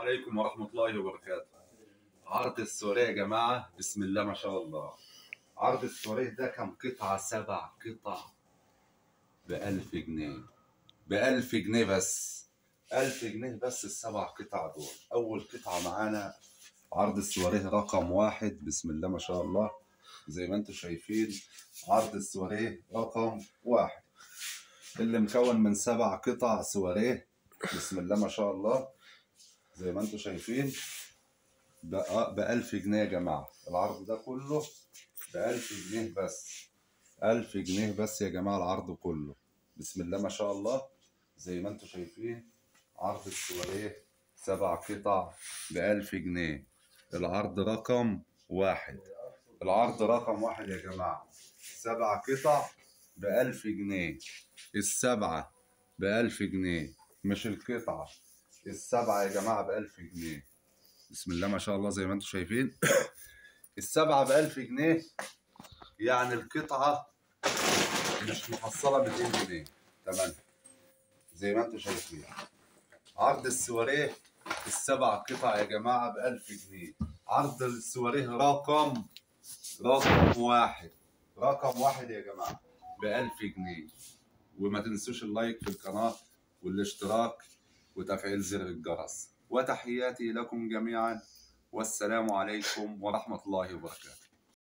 عليكم ورحمة الله وبركاته. عرض السورية يا جماعة، بسم الله ما شاء الله. عرض السورية ده كم قطعة؟ 7 قطع ب1000 جنيه، ب1000 جنيه بس، 1000 جنيه بس ال7 قطع دول. أول قطعة معانا عرض السواريه رقم 1، بسم الله ما شاء الله، زي ما انتم شايفين عرض السواريه رقم 1 اللي مكون من 7 قطع سواريه، بسم الله ما شاء الله، زي ما انتم شايفين ب1000 جنيه يا جماعة. العرض ده كله ب1000 جنيه بس، 1000 جنيه بس يا جماعة العرض كله، بسم الله ما شاء الله، زي ما انتم شايفين عرض السواريه 7 قطع ب1000 جنيه. العرض رقم 1، العرض رقم 1 يا جماعة، 7 قطع ب1000 جنيه، ال7 ب1000 جنيه، مش القطعة، ال7 يا جماعة ب1000 جنيه، بسم الله ما شاء الله، زي ما انتم شايفين ال7 ب1000 جنيه، يعني القطعة مش محصلة 200 جنيه تمام، زي ما انتم شايفين. عرض السواريه ال7 قطع يا جماعة ب1000 جنيه. عرض السواريه رقم 1، رقم 1 يا جماعة ب1000 جنيه. وما تنسوش اللايك في القناة والاشتراك وتفعيل زر الجرس. وتحياتي لكم جميعا، والسلام عليكم ورحمة الله وبركاته.